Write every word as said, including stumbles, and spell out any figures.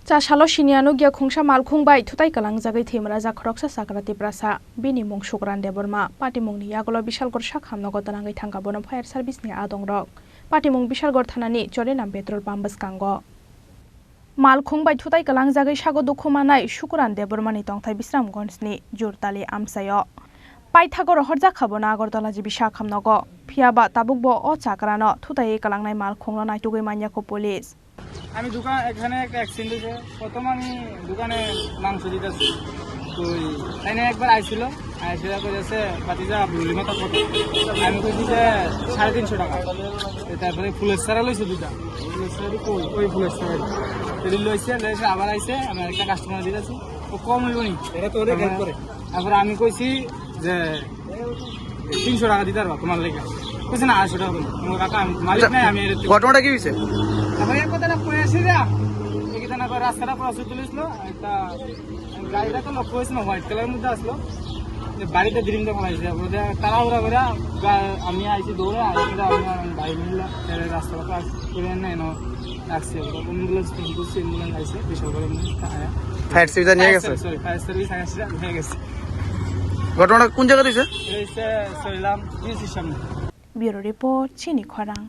Chasalo siniya nukya khungsa malkhung bai thutai kalangjagwi thwimwrajak khoroksa chakra Tiprasa. Bini mung Sukran Debbarma. Patimungni yagulo Bishalgarh sak hamnogo twnangwi thangkha bono fire service ni adongrok. Patimung Bishalgarh thanani Chorelam petrol pump bwskango. Malkhung bai thutai kalangjagwi sago dukhu manai Sukran Debbarmani tongthai Bisramganjni Jurtali amchaio. Paithago rohorjak kha bono Agartala G B sak hamnogo. Phiyaba tabukbo o chakrano thutaiwi kalangnai malkhungno naitugwi manyakho police. আমি দোকান, এখানে একটা অ্যাক্সিডেন্ট হয়েছে। প্রথম আমি দোকানে মাংস দিতেছি, তো তাই না একবার আইছিল, আইসে কইছে, "ভাতিজা, ব্রুলি মাথা কত?" আমি কইছি যে, "সাড়ে তিনশো টাকা।" তো তারপরে ফুলের সারা লইছে দুইটা, ফুলের সারা কই, ওই ফুলের সারা। তো লইছে, লইছে আবার আইছে, আমি একটা কাস্টমার দিতেছি, "ও কম হইব নি?" এরা তো অনেক হেল্প করে। তারপরে আমি কইছি যে, "তিনশো টাকা দিতে পারবা তোমার লেগে।" কইছে, "না, আড়াইশো টাকা দিন।" আমার কাকা, আমি মালিক নাই, আমি এর থেকে ঘটনাটা কি হয়েছে? তারপরে এক কথা না কয়ে আসি রে, এই কথা না কয়ে রাস্তাটা ক্রস হয়ে তুলেছিল, একটা গাড়িটা তো লক্ষ্য হয়েছে না, হোয়াইট কালারের মধ্যে আসলো, যে বাড়িতে ড্রিমটা ফেলাইছে। তারপরে তাড়াহুড়া করে গা-, আমি আইছি দৌড়ে, আইছি দৌড়ে, আমি আর ভাই মিললাম, রাস্তাটা ক্রস করে এনে এনে আসছে। অ্যাম্বুলেন্স ফোন করছি, অ্যাম্বুলেন্স আইছে, বিশাল করে ফায়ার সার্ভিস নিয়ে গেছে? সরি, ফায়ার সার্ভিস আইছে, নিয়ে গেছে। ঘটনাটা কোন জায়গাতে হয়েছে? এটা হচ্ছে সরিলাম জিএসির সামনে। Bureau report, Chini Khorang.